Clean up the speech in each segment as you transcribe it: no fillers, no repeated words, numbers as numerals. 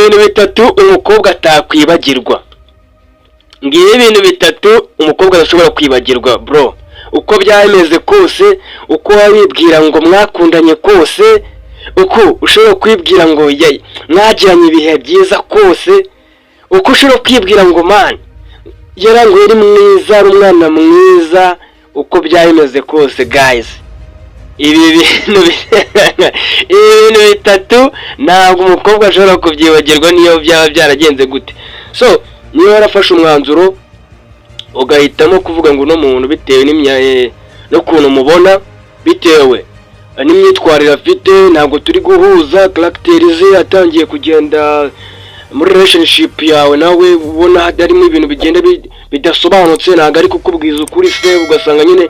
Ibintu bitatu umukobwa atakwibagirwa. Ngibi ibintu bitatu umukobwa adashobora kwibagirwa, bro. Uko byameze kose, uko wabibwira ngo mwakundanye kose, uko ushobora kwibwira ngo mwagiranye ibihe byiza kose, uko ushobora kwibwira ngo man yaranguye, yari mwiza, ari umwana mwiza, uko byaba bimeze kose, guys, ibi bintu bitatu ntabwo umukobwa ashobora kubyibagirwa, niyo byaba byaragenze gute. So niba warafashe umwanzuro ugahitamo kuvuga ngo uno muntu, bitewe n'ukuntu mubona, bitewe n'imyitwarire afite, ntabwo turi guhuza caractère ze, atangiye kugenda muri relationship yawe nawe ubona harimo ibintu bigenda bidasobanutse, ntabwo ari kukubwiza ukuri se, ugasanga nyine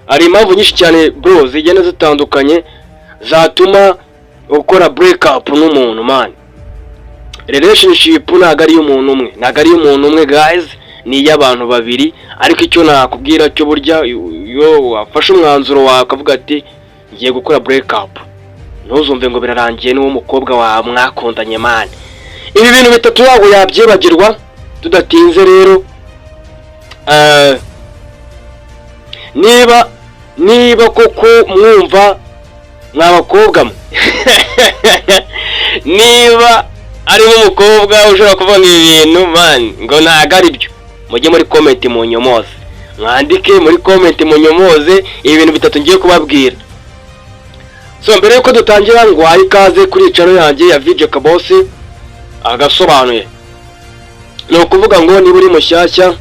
hari impamvu nyinshi cyane, bro, zigenda zitandukanye zatuma ukora break up n'umuntu. Man, relationship ntabwo ari iy'umuntu umwe, ntabwo ari iy'umuntu umwe, guys, ni iy'abantu babiri. Ariko icyo nakubwira cyo, burya iyo wafashe umwanzuro wawe ukavuga ati ngiye gukora break up, ntuzumve ngo birarangiye n'uwo mukobwa wawe mwakundanye. Man, ibi bintu bitatu ntabwo yabyibagirwa. Tudatinze rero, niba koko mwumva mwa bakobwa mwe, niba arimo umukobwa ushobora kuvuga ngo ibi bintu, man, ngo ntabwo ari byo, mujye muri comment munyomoze, mwandike muri comment munyomoze ibi bintu bitatu ngiye kubabwira. So mbere yuko dutangira, ngo wahe ikaze kuri channel yanjye ya VJ Kabosi agasobanuye. Ni ukuvuga ngo niba uri mushyashya,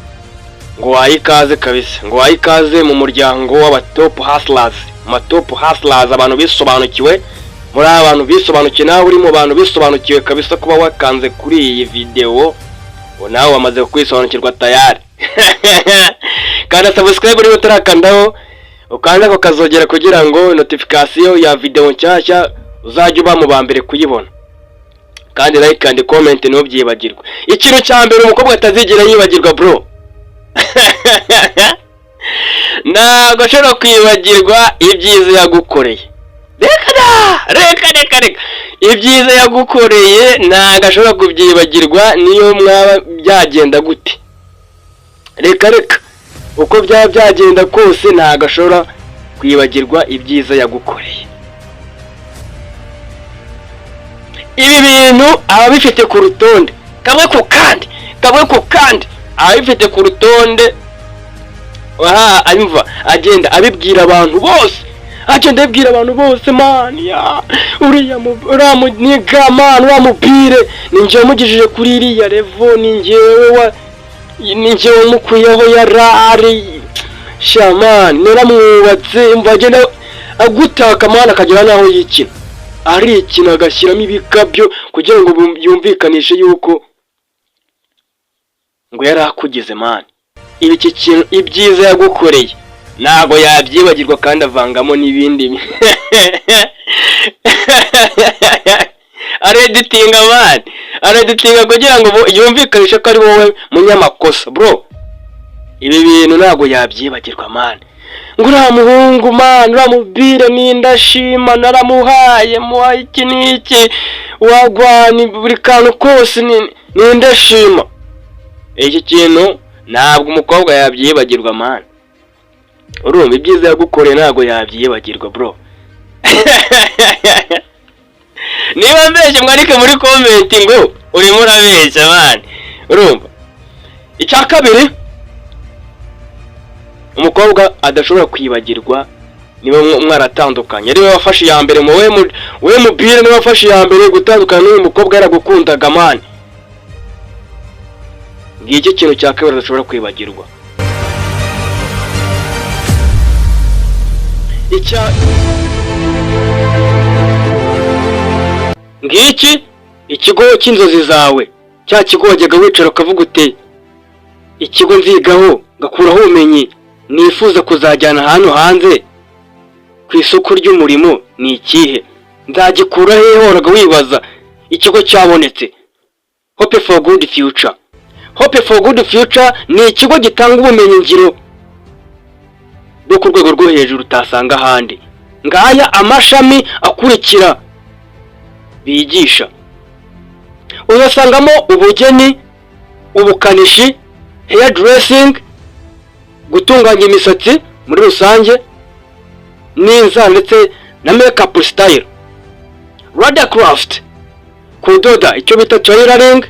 ngo wahe ikaze kabisa, ngo wahe ikaze mu muryango w'aba top hustlers, mu top hustlers, abantu bisobanukiwe. Muri aba bantu bisobanukiwe, nawe uri mu bantu bisobanukiwe kabisa. Kuba wakanze kuri iyi video, ngo nawe wamaze kwisobanukirwa tayari. Kanda subscribe niba utarakandaho, ukanda ako kazogera kugira ngo notification ya video nshyashya uzajye uba mu ba mbere kuyibona. Kandi like and comment ntubyibagirwe. Ikintu cya mbere umukobwa atazigera yibagirwa, bro, ntabwo ashobora kwibagirwa ibyiza yagukoreye. Reka da, reka, reka, reka! Ibyiza yagukoreye ntabwo ashobora kubyibagirwa, niyo mwaba byagenda gute. Reka, reka! Uko byaba byagenda kose, ntabwo ashobora kwibagirwa ibyiza yagukoreye. Ibi bintu aba abifite ku rutonde, kamwe ku kandi, kamwe ku kandi, aba abifite ku rutonde. Aha ayumva agenda abibwira abantu bose, agenda abibwira abantu bose: "Man, ya uriya muniga, man, uriya mupire ni njyewe wamugejeje kuri iriya level, ni njyewe wamukuyeho yarari sha, man, naramwubatse." Umva, agenda agutaka, man, akagera n'aho yikina, arikina, agashyiramo ibikabyo kugira ngo yumvikanishe yuko ngo yari akugize. Man, ibi iki kintu, ibyiza yagukoreye ntabwo yabyibagirwa, kandi avangamo n'ibindi, areditinga, man, areditinga kugira ngo yumvikanishe ko ari wowe munyamakosa. Bro, ibi bintu ntabwo yabyibagirwa. Man, ngo uriya muhungu, man, uriya mubire ni indashima, naramuhaye, muhaye iki n'iki, wagwani buri kantu kose, ni indashima. Iki kintu ntabwo umukobwa yabyibagirwa, man. Urumva, ibyiza yagukoreye ntabwo yabyibagirwa, bro. Niba mbeshye, mwandike muri comment ngo urimo urabeshya, man. Urumva, icya kabiri umukobwa adashobora kwibagirwa, niba mwaratandukanye, ariwe wafashe iya mbere mu we mupira, niwe wafashe iya mbere gutandukana n'uyu mukobwa yaragukundaga, man, ngiki kintu cya kabiri adashobora kwibagirwa. Icya ngiki, ikigo cy'inzozi zawe, cya kigo wajyaga wicara ukavuga uti ikigo nzigaho ngakuraho ubumenyi nifuza kuzajyana ahantu hanze ku isoko ry'umurimo ni ikihe? Nzagikura hehe? Wahoraga wibaza. Ikigo cyabonetse: Hope for Good Future. Hope for Good Future ni ikigo gitanga ubumenyi ngiro bwo ku rwego rwo hejuru utasanga ahandi. Ngaya amashami akurikira bigisha: Uzasangamo ubugeni, ubukanishi, hair dressing, gutunganya imisatsi muri rusange n'inzara, ndetse na makeup style, leathercraft, kudoda, icyo bita tailoring,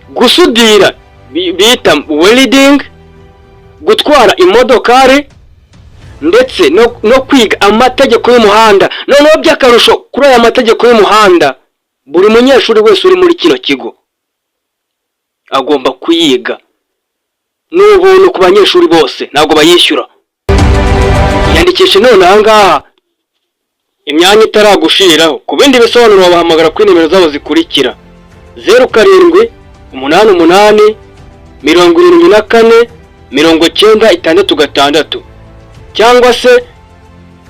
gusudira bita welding, gutwara imodokari, ndetse no kwiga amategeko y'umuhanda. Noneho by'akarusho, kuri aya mategeko y'umuhanda, buri munyeshuri wese uri muri kino kigo agomba kuyiga. Ni ubuntu ku banyeshuri bose, ntabwo bayishyura. Yandikishe none aha ngaha imyanya itaragushiriraho. Ku bindi bisobanuro wabahamagara kuri nimero zabo zikurikira: 0788 74 96, cyangwa se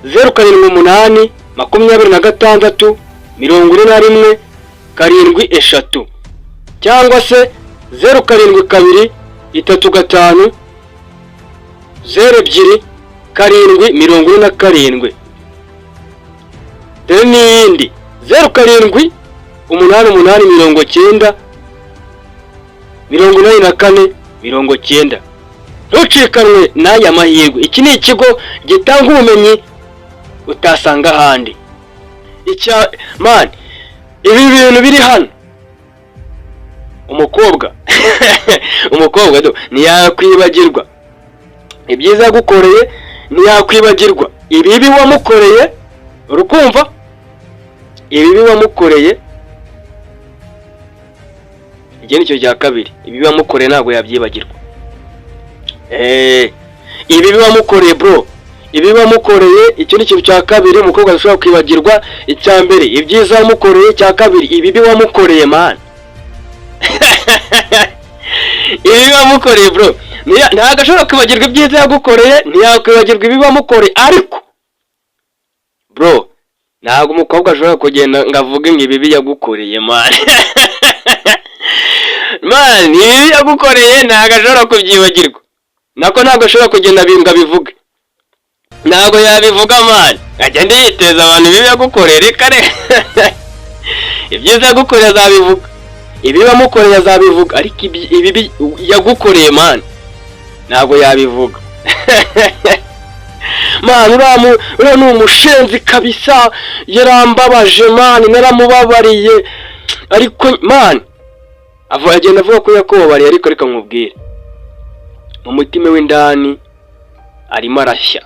078 26 41 73, cyangwa se 072 35 02 747. Dore n'iyindi: 0788 90 84 90. Ntucikanwe n'aya mahirwe. Iki ni ikigo gitanga ubumenyi utasanga ahandi. Icya man, ibi bintu biri hano, umukobwa do ntiyakwibagirwa ibyiza yagukoreye, ntiyakwibagirwa ibibi wamukoreye. Urukumva, ibibi wamukoreye, iki ni cyo cya kabiri. Ibibi wamukoreye ntabwo yabyibagirwa. Ibibi wamukoreye, bro, ibibi wamukoreye, icyo ni ikintu cya kabiri umukobwa adashobora kwibagirwa. Icya mbere, ibyiza wamukoreye; icya kabiri, ibibi wamukoreye, man. Ibibi wamukoreye, bro, ntabwo ashobora kwibagirwa ibyiza yagukoreye, ntiyakwibagirwa ibibi wamukoreye. Ariko bro, ntabwo umukobwa ashobora kugenda ngo avuge ngo ibibi yagukoreye, man, man, ibibi yagukoreye ntabwo ashobora kubyibagirwa. Nako ntabwo ashobora kugenda ngo abivuge, ntabwo yabivuga, man. Agenda yiteza abantu ibibi yagukoreye? Reka reka. Ibyiza yagukoreye azabivuga, ibibi wamukoreye azabivuga, ariko ibibi yagukoreye, man, ntabwo yabivuga, man. Uriya ni umushenzi kabisa, yarambabaje, man, naramubabariye. Ariko man, agenda avuga ko yakubabariye, ariko reka nkubwire, mu mutima w'indani arimo arashya,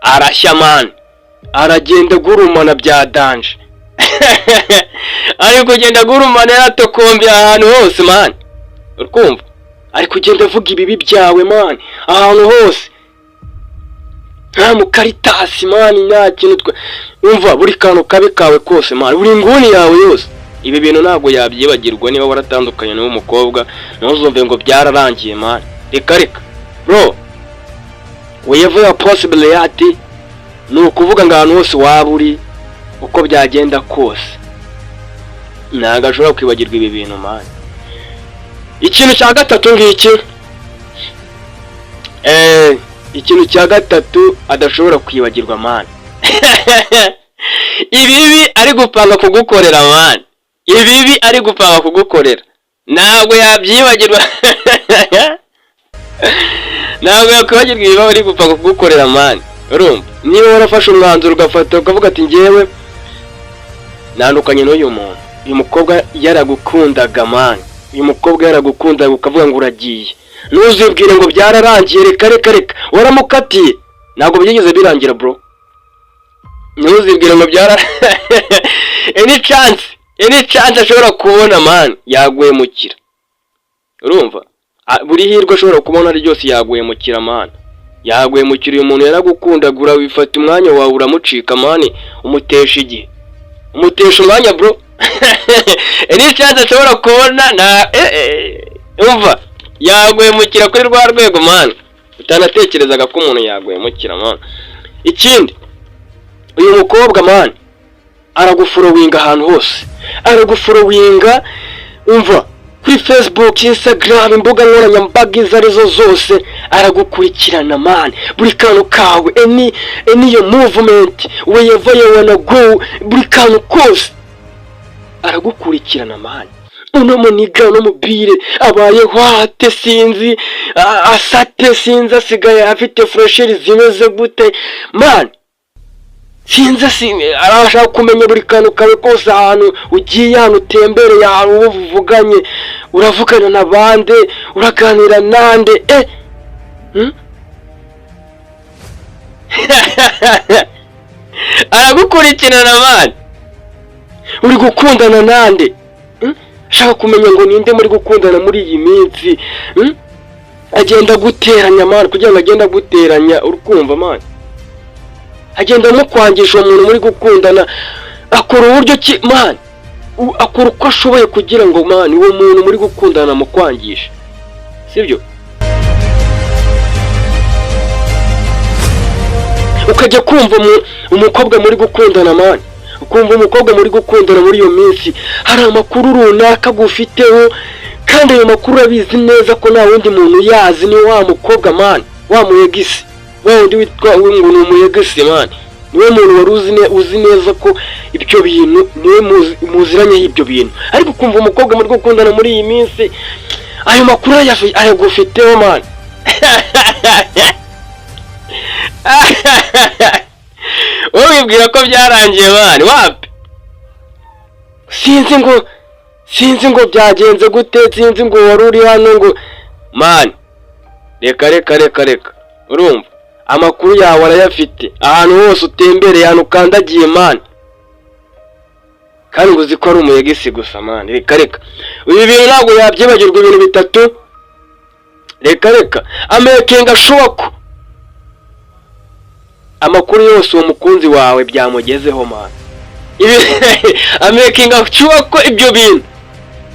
arashya, man, aragenda agurumana bya danger. Ari kugenda agurumana, yaratokombye ahantu hose, man. Uri kumva, ari kugenda avuga ibibi byawe, man, ahantu hose. Nta mukaritasi, man, nta kintu twe. Umva, buri kantu kabi kawe kose, man, buri nguni yawe yose. Ibi bintu ntabwo yabyibagirwa. Niba waratandukanye n'uwo mukobwa, ntuzumve ngo byararangiye, man. Reka reka, bro. Wherever possible, ati ni ukuvuga ngo ahantu hose waba uri, uko byagenda kose, ntabwo ashobora kwibagirwa ibi bintu, man. Ikintu cya gatatu ngiki. Ikintu cya gatatu adashobora kwibagirwa, man, ibibi ari gupanga kugukorera, man, ibibi ari gupanga kugukorera ntabwo yabyibagirwa. Ntabwo yakwibagirwa ibibi ari gupanga kugukorera, man. Urumva, niba warafashe umwanzuro, ugafata ukavuga ati: "Ngewe ntandukanye n'uyu muntu", uyu mukobwa yaragukundaga, man, uyu mukobwa yaragukundaga, ukavuga ngo uragiye, ntuzibwire ngo byararangiye. Reka reka reka. Waramukatiye, ntabwo byigeze birangira, bro. Ntuzibwire ngo byara. Any chance, any chance ashobora kubona, man, yaguhemukira. Urumva, buri hirwe ashobora kubona ryose yaguhemukira, man, yaguhemukira. Uyu muntu yaragukundagura, wifata umwanya wawe uramucika, man, umutesha igihe, umutesha umwanya, bro. Any chance ashobora kubona na umva, yaguhemukira kuri rwa rwego, man, utanatekerezaga ko umuntu yaguhemukira, man. Ikindi, uyu mukobwa, man, aragufollowinga ahantu hose, aragufollowinga. Umva, kuri Facebook, Instagram, imbuga nkoranyambaga izo arizo zose aragukurikirana, man, buri kantu kawe, any your movement, wherever you wanna go, buri kantu kose. Aragukurikirana man. Uno muniga, uno mubire abayeho ate? Sinzi asate, sinzi asigaye afite fraîcheur zimeze gute man. Sinzi, arashaka kumenya buri kantu kawe kose, ahantu ugiye, ahantu utembereye, ahantu uba uvuganye, uravugana na bande, uraganira nande, eh? Hmm? Aragukurikirana man. Uri gukundana nande? Hmm? Ashaka kumenya ngo ninde muri gukundana muri iyi minsi, Agenda aguteranya man, kugira ngo agende aguteranya, uri kumva man? Agenda amukwangisha uwo muntu muri gukundana. Akora uburyo ki man, akora uko ashoboye kugira ngo man uwo muntu muri gukundana amukwangisha, sibyo? Ukajya kumva umukobwa muri gukundana man, ukumva umukobwa muri gukundana muri iyo minsi hari amakuru runaka agufiteho, kandi ayo makuru urabizi neza ko nta wundi muntu uyazi, ni wa mukobwa man, wa mu ex, wa wundi witwa ngo ni umu ex man. Niwe muntu wari uzi neza ko ibyo bintu niwe muziranyeho ibyo bintu. Ariko ukumva umukobwa muri gukundana muri iyi minsi ayo makuru ayagufiteho man. Wowe wibwira ko byarangiye man, wapi. Sinzi ngo byagenze gute, sinzi ngo wari uri hano ngo man, reka reka reka reka. Urumva amakuru yawe arayafite, ahantu hose utembereye, ahantu ukandagiye man, kandi ngo uzi ko ari umu ex gusa man. Reka reka, ibi bintu ntabwo yabyibagirwa. Ibintu bitatu, reka reka. Amakinga sure ko amakuru yose uwo mukunzi wawe byamugezeho man. Ibi amakinga sure ko ibyo bintu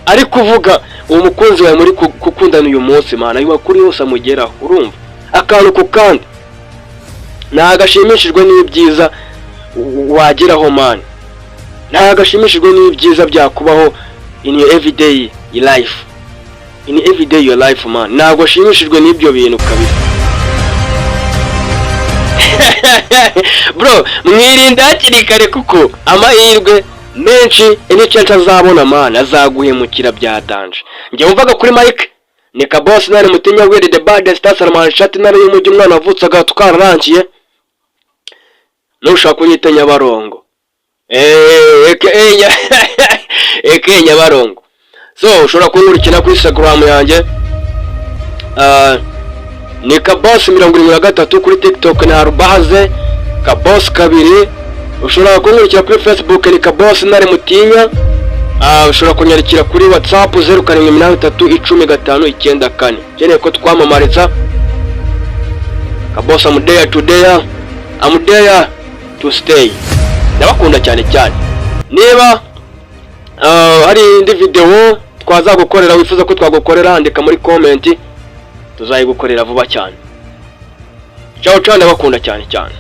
ari kuvuga uwo mukunzi wawe muri gukundana uyu munsi man, ayo makuru yose amugeraho. Urumva, akantu ku kandi. Ntabwo ashimishijwe n'ibyiza wageraho man, ntabwo ashimishijwe n'ibyiza byakubaho in your everyday life, in everyday your life man. Ntabwo ashimishijwe n'ibyo bintu kabisa bro. Mwirinde hakiri kare, kuko amahirwe menshi any chance azabona man azaguhemukira bya danger. Njye wumvaga kuri mic ni Kabosi Nari Mutinya Wiri, the baddest star, Salman Shati, Ntare y'umujyi, umwana wavutse agatwara. Nushaka kunyita Nyabarongo, aka Nyabarongo. So ushobora kunkurikira kuri Instagram yanjye, ni Kabosi 73, kuri TikTok ni Arubaze Kabosi 2. Ushobora kunkurikira kuri Facebook ni Kabosi Ntare Mutinya. Ushobora kunyandikira kuri WhatsApp 07831059. Ukeneye ko twamamariza Kabosi, I'm there to there, I'm there to stay. Ndabakunda cyane cyane. Niba hari indi video twazagukorera, wifuza ko twagukorera, andika muri comment, tuzayigukorera vuba cyane. Ciao ciao, ndabakunda cyane cyane.